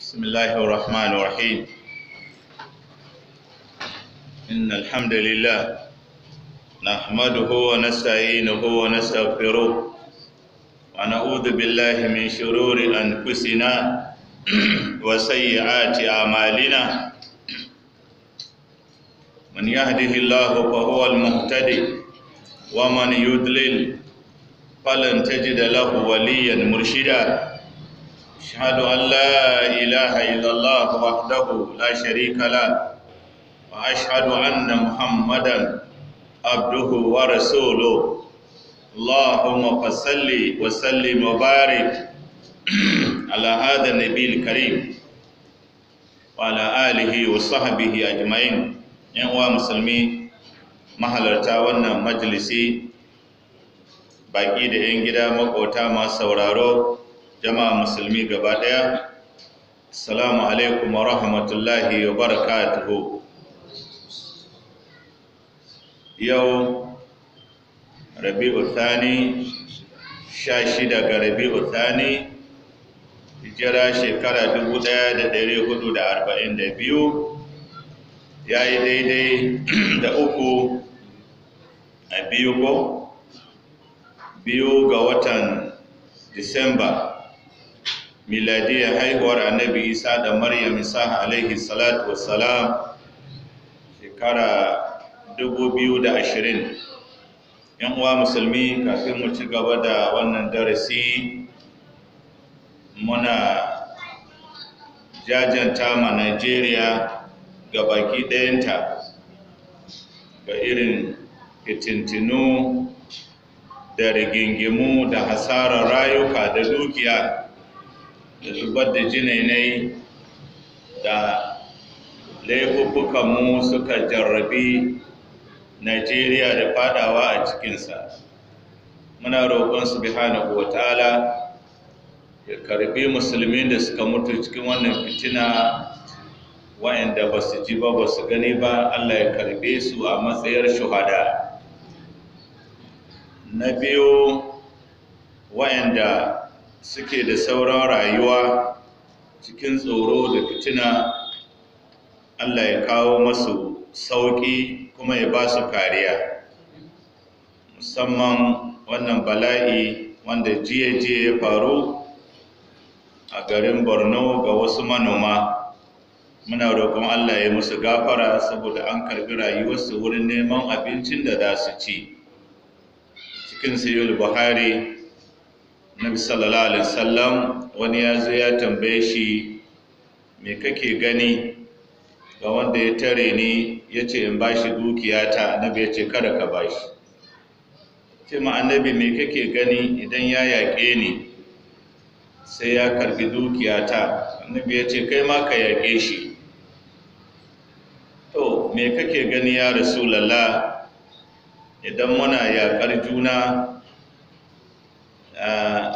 بسم الله الرحمن الرحيم. إن الحمد لله نحمده ونستعينه ونستغفره ونعوذ بالله من شرور أنفسنا وسيئات أعمالنا. من يهده الله فهو المهتدي، ومن يضلل فلن تجد له وليا مرشدا. أشهد أن لا إله إلا الله وحده لا شريك له، وأشهد أن محمدا عبده ورسوله. اللهم فصل وسلم وبارك على هذا النبي الكريم وعلى آله وصحبه أجمعين. ‘Yan uwa musulmi mahalarta wannan majalisi, baƙi da ‘yan gida, makota masu sauraro, jama'a musulmi gaba ɗaya, assalamu alaikum wa rahmatullahi wa barakatuhu. Yau Rabi'u Thani, 16 ga Rabi'u Thani, hijira shekara 1442, ya yi daidai da 3 a 2 ko 2 ga watan Disamba, miladiyar haihuwar Annabi Isa da Maryam Isa alaihi salatu wassalam, shekara 2020. Yan uwa musulmi, kafin mu ci gaba da wannan darasi, muna jajanta ma Najeriya ga baki ɗayanta ga irin fitintinu da rigingimu da hasarar rayuka da dukiya da zubar da jinainai da laifuffukanmu suka jarrabi Najeriya da fadawa a cikinsa. Muna roƙon subhanahu wa ta'ala ya karbi musulmin da suka mutu cikin wannan fitina, wa'anda ba su ji ba ba su gani ba, Allah ya karbe su a matsayar shuhada. Na biyu, wa'anda suke da sauran rayuwa cikin tsoro da fitina, Allah ya kawo masu sauƙi kuma ya ba su kariya, musamman wannan bala'i wanda jiya-jiya ya faru a garin Borno ga wasu manoma. Muna roƙon Allah ya musu gafara saboda an karbi rayuwarsu wurin neman abincin da za su ci. Cikin Sahih Buhari, Nabi sallallahu alaihi wasallam, wani ya zo ya tambaye shi, me kake gani ga wanda ya tare ni ya ce in bashi dukiyata? Annabi ya ce kada ka bashi. Ce ma Annabi, me kake gani idan ya yaƙe ni sai ya karbi dukiyata? Annabi ya ce kai ma ka yaƙe shi. To me kake gani ya Rasulallah idan muna yaƙar juna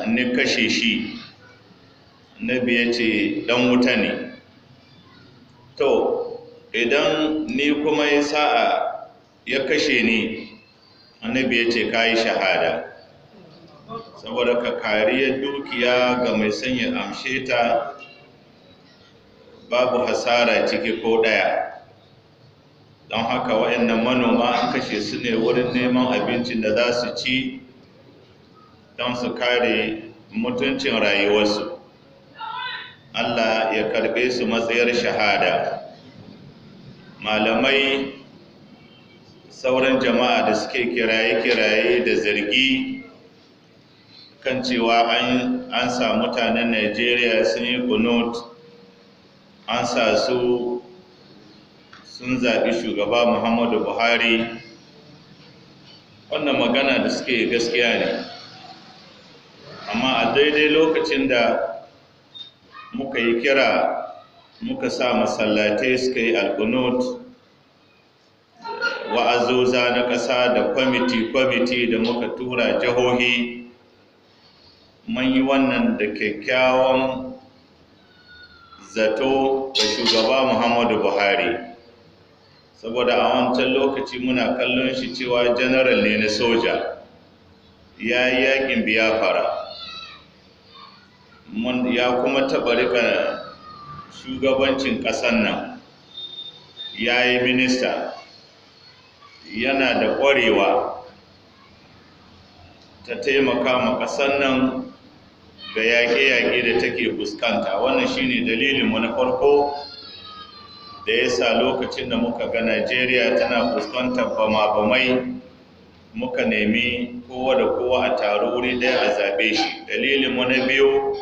ni kashe shi? Annabi ya ce dan wuta ne. To idan ni kuma ya sa'a ya kashe ni? Annabi ya ce ka yi shahada. Saboda ka kariyar dukiya ga mai sanya amshe ta babu hasara ciki ko ɗaya. Don haka waɗannan manoma an kashe su ne wurin neman abincin da za su ci don su kare mutuncin rayuwarsu. Allah ya karbe su matsayar shahada. Malamai, sauran jama'a da suke kiraye-kiraye da zargi kan cewa an sa mutanen Najeriya sun yi kunut, an sa su sun zaɓi shugaba Muhammadu Buhari, wannan magana da suke gaskiya ne. Amma a daidai lokacin da muka yi kira, muka sa masallatai suka yi alkunut, wa'azoza na ƙasa da kwamiti-kwamiti da muka tura jihohi, mun yi wannan da kyakkyawan zato ga shugaba Muhammadu Buhari, saboda a wancan lokaci muna kallon shi cewa general ne na soja, ya yi yakin Biafra, ya kuma taɓa rika shugabancin ƙasar nan, ya yi minista, yana da ƙwarewa ta taimaka ma ƙasar nan ga yaƙe-yaƙe da take fuskanta. Wannan shine dalilinmu na farko da ya sa lokacin da muka ga Najeriya tana fuskantar bama-bamai, muka nemi kowa da kowa a taru wuri ɗaya a zaɓe shi. Dalilinmu na biyu,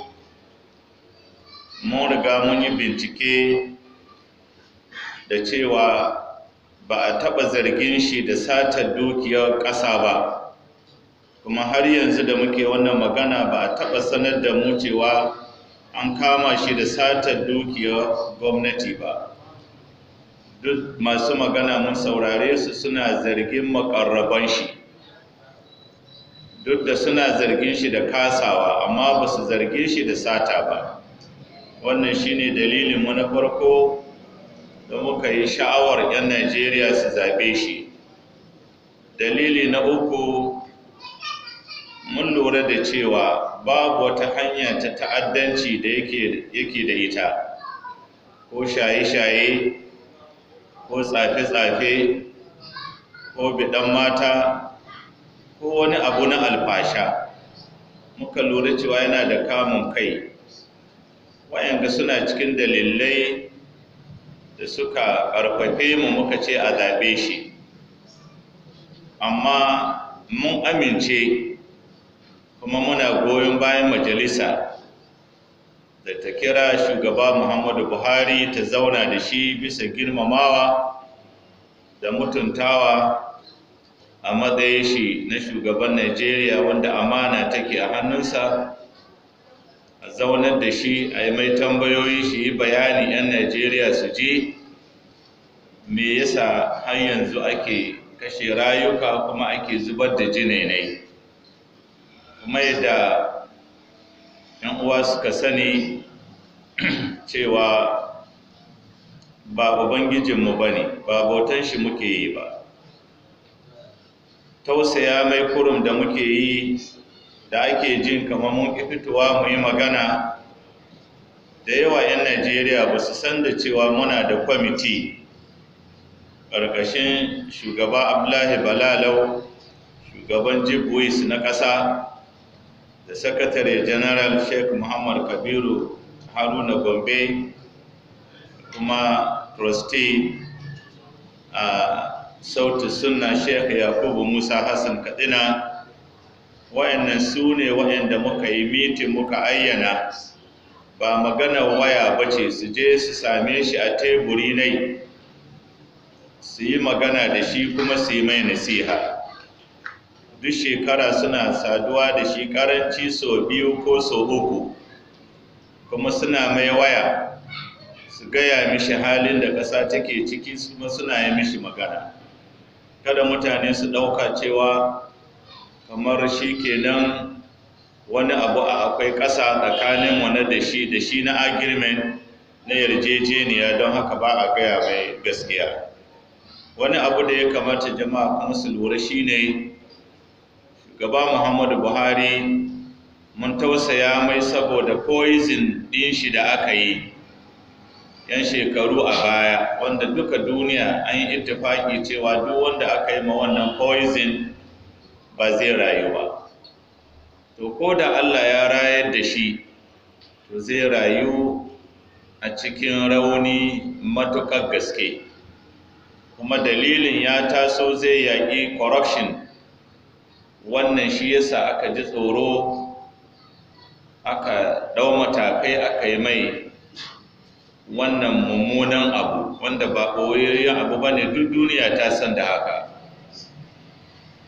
mun riga mun yi bincike da cewa ba a taɓa zargin shi da satar dukiyar ƙasa ba, kuma har yanzu da muke wannan magana ba a taɓa sanar da mu cewa an kama shi da satar dukiyar gwamnati ba. Duk masu magana mun saurare su, suna zargin makarraban shi, duk da suna zargin shi da kasawa, amma ba su zarge shi da sata ba. Wannan shine dalilin mu na farko da muka yi sha'awar 'yan Najeriya su zaɓe shi. Dalili na uku, mun lura da cewa babu wata hanya ta ta'addanci da yake da ita, ko shaye-shaye, ko tsafe-tsafe, ko biɗan mata, ko wani abu na alfasha. Muka lura cewa yana da kamun kai. Wayanga suna cikin dalilai da suka ƙarfafe mu muka ce a zaɓe shi. Amma mun amince kuma muna goyon bayan majalisa da ta kira shugaba Muhammadu Buhari ta zauna da shi bisa girmamawa da mutuntawa a matsayin shi na shugaban Najeriya wanda amana take a hannunsa. A zaunar da shi, a yi mai tambayoyi, shi yi bayani, 'yan Najeriya su ji me yasa har yanzu ake kashe rayuka kuma ake zubar da jinainai. Kuma yadda 'yan uwa suka sani cewa ba Ubangijinmu ba ne, ba bautan shi muke yi ba. Tausaya mai kurum da muke yi, da ake jin kamar mun ƙi fitowa mu yi magana, da yawa 'yan Najeriya ba su san da cewa muna da kwamiti ƙarƙashin shugaba Abdullahi Balalau, shugaban Jibwis na ƙasa, da Sakatare General Sheikh Muhammad Kabiru Haruna Gombe, kuma trustee a Sauti Sunna Sheikh Yakubu Musa Hassan Katsina. Wayannan su ne wayanda muka yi mitin muka ayyana, ba magana waya bace, su je su same shi a teburi nai su yi magana da shi kuma su yi mai nasiha. Duk shekara suna saduwa da shi karanci sau 2 ko sau 3, kuma suna mai waya su gaya mishi halin da ƙasa take ciki, kuma suna yi mishi magana. Kada mutane su ɗauka cewa kamar shi kenan wani abu a akwai ƙasa tsakanin wani da shi na agreement na yarjejeniya, don haka ba a gaya mai gaskiya. Wani abu da ya kamata jama'a kuma su lura shine shugaba Muhammadu Buhari mun tausaya mai saboda poison ɗin shi da aka yi yan shekaru a baya, wanda duka duniya an yi ittifaki cewa duk wanda aka yi ma wannan poison ba zai rayu ba. To ko da Allah ya rayar da shi, to zai rayu a cikin rauni matuƙar gaske. Kuma dalilin ya taso zai yaƙi corruption, wannan shi yasa aka ji tsoro, aka ɗau matakai aka yi mai wannan mummunan abu, wanda ba ɓoyayyen abu ba ne, duk duniya ta san da haka.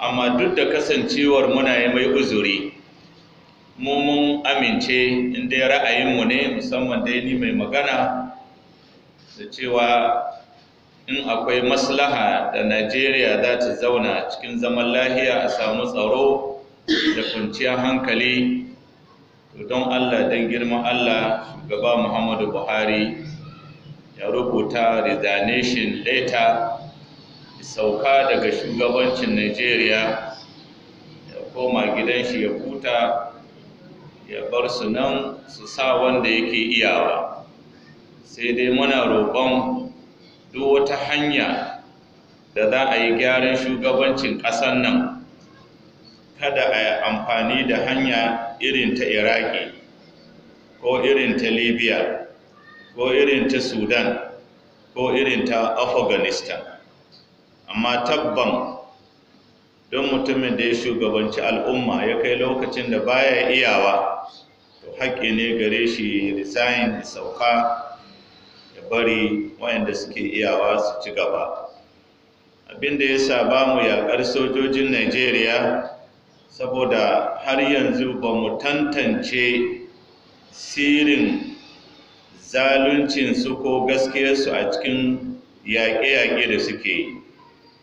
Amma duk da kasancewar muna yi mai uzuri, mu mun amince, in dai ra'ayinmu ne, musamman dai ni mai magana, da cewa in akwai maslaha da Najeriya za ta zauna cikin zaman lahiya, a samu tsaro da kwanciyar hankali, to don Allah, don girman Allah, shugaba Muhammadu Buhari ya rubuta resignation letter, sauka daga shugabancin Najeriya, ya koma gidan shi ya huta, ya bar su nan su sa wanda yake iyawa. Sai dai muna roƙon duk wata hanya da za a yi gyaran shugabancin ƙasar nan, kada a yi amfani da hanya irin ta Iraki ko irin ta Libya ko irin ta Sudan ko irin ta Afghanistan. Amma tabban don mutumin da ya shugabanci al'umma ya kai lokacin da baya iyawa, to haƙƙi ne gare shi resign, ya sauka, ya bari wayanda suke iyawa su ci gaba. Abin da ya sa ba mu yaƙar sojojin Najeriya, saboda har yanzu ba mu tantance sirrin zaluncinsu ko gaskiyarsu a cikin yaƙe-yaƙe da suke yi.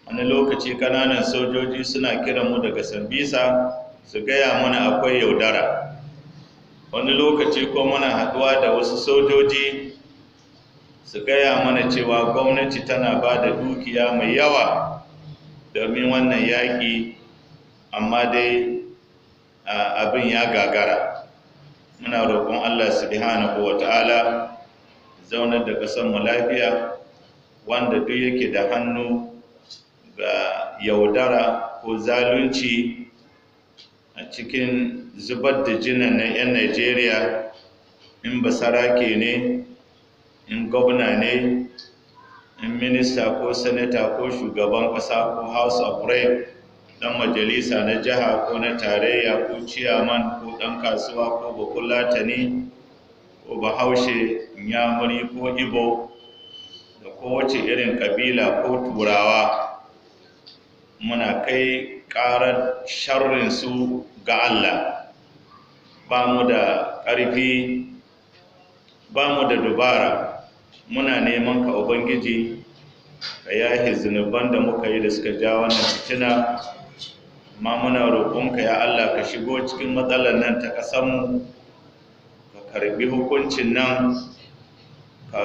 Wani lokaci ƙananan sojoji suna kiran mu daga Sambisa su gaya mana akwai yaudara. Wani lokaci ko muna haɗuwa da wasu sojoji su gaya mana cewa gwamnati tana ba da dukiya mai yawa domin wannan yaƙi, amma dai abin ya gagara. Muna roƙon Allah subhanahu wa ta'ala zaunar da ƙasarmu lafiya, wanda duk yake da hannu ga yaudara ko zalunci a cikin zubar da jinan na 'yan Najeriya, in basarake ne, in gwamna ne, in minista ko sanata ko shugaban ƙasa ko House of Rep, ɗan majalisa na jiha ko na tarayya ko ciyaman ko ɗan kasuwa ko bafulatani ko bahaushe, inyamuri ko Ibo, da kowace irin ƙabila ko turawa, muna kai ƙarar sharrinsu ga Allah. Ba mu da ƙarfi, ba mu da dubara, muna neman ka Ubangiji ka yahe zunuban da muka yi da suka ja wannan fitina. Amma muna roƙonka ya Allah ka shigo cikin matsalar nan ta ƙasarmu, ka karbi hukuncin nan, ka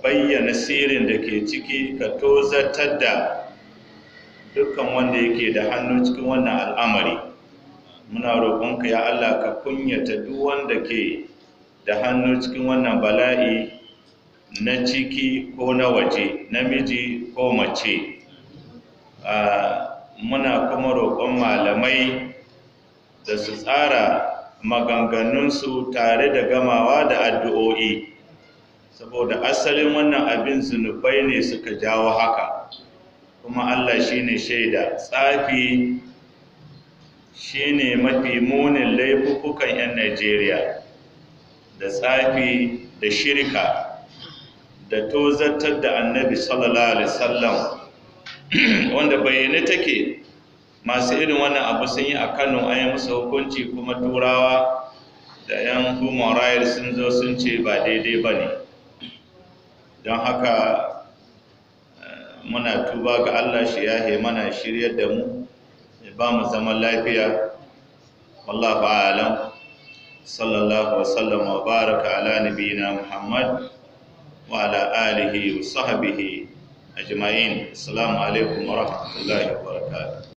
bayyana sirrin da ke ciki, ka tozartar da dukkan wanda yake da hannu cikin wannan al'amari. Muna roƙonka ya Allah ka kunyata duk wanda ke da hannu cikin wannan bala'i, na ciki ko na waje, namiji ko mace. Muna kuma roƙon malamai da su tsara maganganunsu tare da gamawa da addu'o'i, saboda asalin wannan abin zunubai ne suka jawo haka, kuma Allah shine shaida. Tsafi shine mafi munin laifukan 'yan Najeriya, da tsafi da shirka da tozartar da Annabi sallallahu alaihi wasallam, wanda bayyane take. Masu irin wannan abu sun yi a Kano, an yi musu hukunci, kuma turawa da 'yan human rights sun zo sun ce ba daidai ba ne. Don haka muna tuba ga Allah shi yahe mana, shiryar da mu, ya ba mu zaman lafiya. Wallahu a'lam. Sallallahu wa sallam wa baraka ala nabiyina Muhammad wa ala alihi wa sahbihi ajma'in. Assalamu alaikum wa rahmatullahi wa barakatuh.